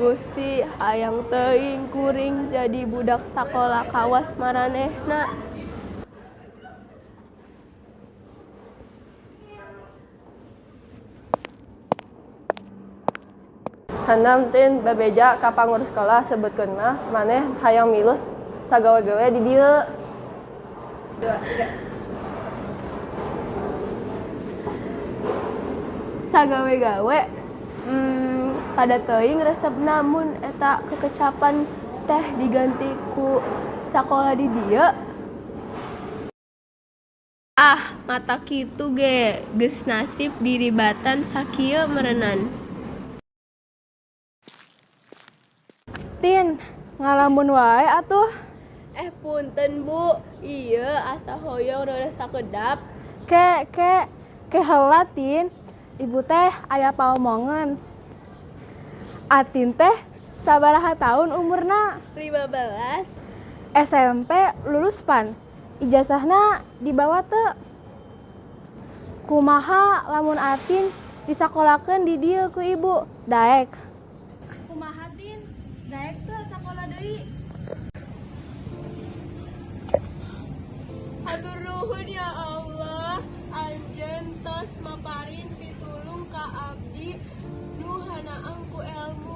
Gusti, hayang teuing kuring jadi budak sakola kawas maranehna. Handam Tin, bebeja ka pangurus sekolah, sebutkeun mah maneh hayang milu sagawe-gawe di dieu. Sagawe-gawe, kada teuing resep namun eta kekecapan teh diganti ku sakola di dieu. Ah, matak kitu ge geus nasib diribatan sakieu meureunan. Tin, ngalamun wae atuh. Eh, punten Bu, ieu asa hoyong reureus sakedap. Ke ke ke heula Tin. Ibu teh aya paomongan. Atin teh sabaraha tahun umurna? 15. SMP lulus pan. Ijazahna dibawa teu? Kumaha lamun Atin disakolakeun di dieu ku ibu? Daek. Kumaha Tin? Daek teu sakola deui? Hatur nuhun ya Allah, anjeun tos maparin pitulung ka abdi nu hanaang ku elmu.